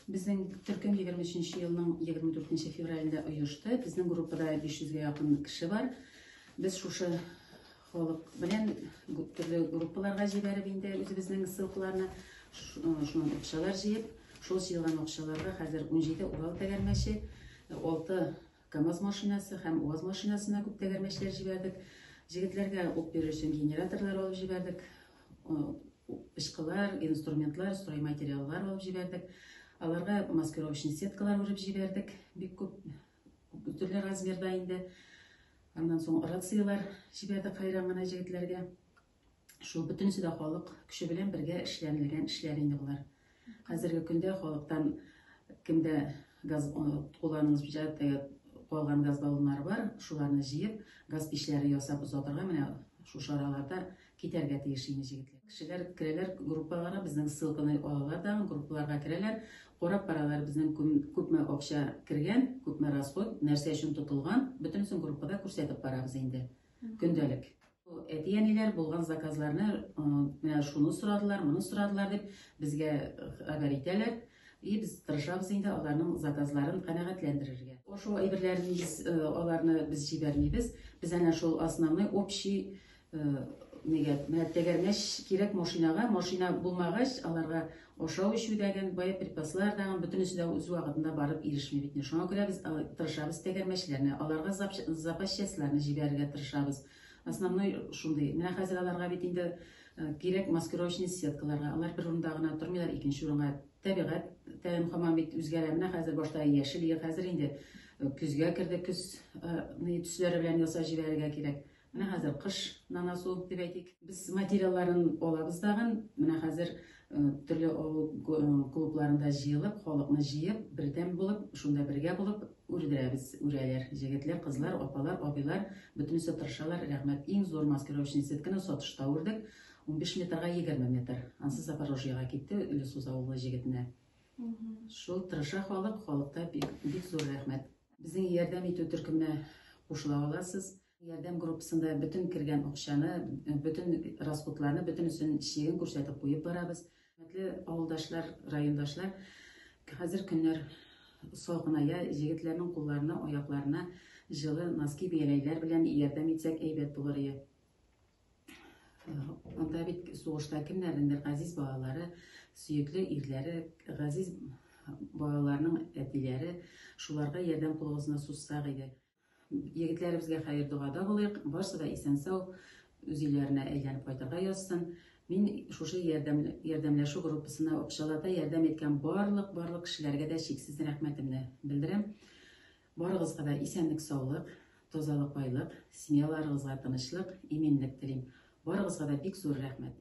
Безнең төркем 23 елның 24 февралендә оешты. Безнең группада 500 гә якын кеше бар. Без шушы халык белән төрле группаларга җибәреп инде үзебезнең ссылкаларны, шуннан акчалар җыеп, шул җыелган акчаларга хәзер 17 Урал тәгәрмәче, 6 КАМАЗ машинасы һәм УАЗ машинасына күп тәгәрмәчләр җибәрдек. Җегетләргә ут бирер өчен генераторлар алып җибәрдек. Пычкылар, инструментлар, стройматериаллар алып җибәрдек. Аларга маскировочный сеткалар үреп җибәрдек. Бик күп төрле размерда инде. Аннан соң рацияләр җибәрдек хайран гына җегетләргә. Шул бөтенесе дә халык көче белән бергә эшләнелгән эшләр инде болар. Хәзерге көндә халыктан кемдә газ кулланылып калган газ баллоннары бар, шуларны җыеп, газ пичләре ясап озатырга менә шушы араларда китәргә тиеш инде җегетләр. Кешеләр керәләр группаларга, безнең ссылканы алалар да, группаларга керәләр, карап баралар безнең күпме акча кергән, күпме расход, нәрсә өчен тотылган, бөтенесен группада күрсәтеп барабыз инде көндәлек. Әти-әниләр булган заказларны менә шуны сорадылар, моны сорадылар дип безгә хәбәр итәләр. И без тырышабыз инде аларның заказларын канәгатьләндерергә. Ошо әйберләрне без аларны без җибәрмибез. Без әнә шул основной общий нигә менә тәгәрмәч кирәк машинага, машина булмагач, аларга ашау эчү дәген, боеприпаслар дагын бөтенесе дә үз вакытында барып ирешми бит. Шуңа күрә без тырышабыз тәгәрмәчләрне, аларга запас частьларны җибәрергә тырышабыз. Основной шундый. Менә хәзер аларга бит инде кирәк маскировочный сеткаларга. Алар бер урында гына тормыйлар, икенче урынга. Табигать тәм һаман бит үзгәрә. Менә хәзер башта яшел иде, хәзер инде көзгә керде, көз төсләре белән ясап җибәрергә кирәк. Менә хәзер кыш нанасу дип әйтик. Без материалларын алабыз тагын. Менә хәзер төрле авыл клубларында җыелып, халыкны җыеп, бердәм булып, шунда бергә булып үрдерәбез, үрәләр. Җегетләр, кызлар, апалар, абыйлар, бөтенесе тырышалар. Рәхмәт. Иң зур маскировочный сетканы сатышта үрдек. 15 метрга 20 метр. Ансы Запорожьега китте, Өлесуз авылы җегетенә. Шул тырыша халык, халыкта бик, бик зур рәхмәт. Безнең ярдәм итү төркеменә кушыла аласыз. Ярдәм группасында бөтен кергән акчаны, бөтен расходларны, бөтенесен чиген күрсәтеп куеп барабыз. Хөрмәтле авылдашлар, райондашлар, хәзер көннәр салкыная, җегетләрнең кулларына, аякларына җылы носки бияләйләр белән ярдәм итсәк әйбәт булыр иде. Анда бит сугышта кемнәрнеңдер газиз балалары, сөекле ирләре, газиз балаларның әтиләре, шуларга ярдәм кулыгызны сузсак иде. Егетләребезгә хәер-догада булыйк, барсы да исән-сау үз өйләренә әйләнеп кайтырга язсын. Мин шушы ярдәм, ярдәмләшү группасына акчалата ярдәм иткән барлык, барлык кешеләргә дә чиксез рәхмәтемне белдерәм. Барыгызга да исәнлек-саулык, тазалык-байлык, семьяларыгызга тынычлык, иминлек телим. Барыгызга да бик зур рәхмәт.